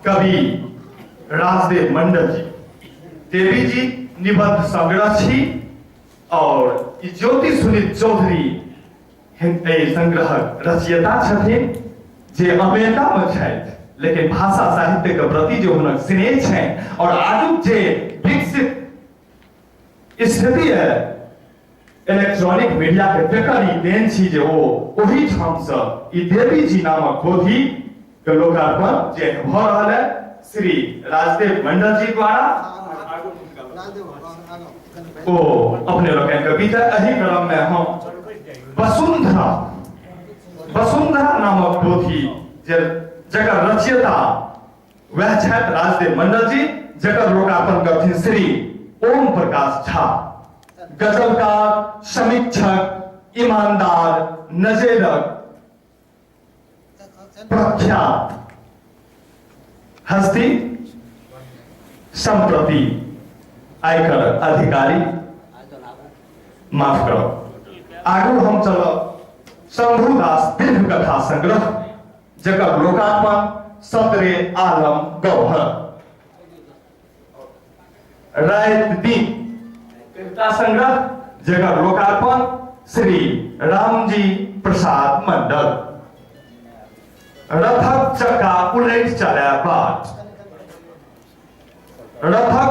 कवि राजदेव मंडल जी। देवी जी निबंध संग्रह छी और ई ज्योति सुनीत चौधरी एहि संग्रहक रचयिता छथिन जे अमेरिका में छथि, लेकिन भाषा साहित्य के प्रति जो हुनक स्नेह छनि और आजुक जे विकसित स्थिति है इलेक्ट्रॉनिक मीडिया के तेकर ई देन छी जे ओ ओही ठाम से ई देवी जी नामक पोथी के लोकार्पण जे भऽ रहल है श्री राजदेव मंडल जी द्वारा। ओ अपने लोकनि के बीच एहि क्रम में हम वसुंधरा वसुंधरा नामक पोथी जे जकर रचयिता वह छथि राजदेव मंडल जी, जकर लोकार्पण करथिन श्री ओम प्रकाश झा, गजलकार, समीक्षक, ईमानदार, नजेरक प्रख्यात हस्ती, संप्रति आयकर अधिकारी। माफ करो, आगू हम चलब शंभुदास दीर्घ कथा संग्रह जकर लोकार्पण सतरे आलम गौहर। राति दिन कविता संग्रह जकर लोकार्पण श्री रामजी प्रसाद मंडल। रथक चक्का उलट चले बाट, रथक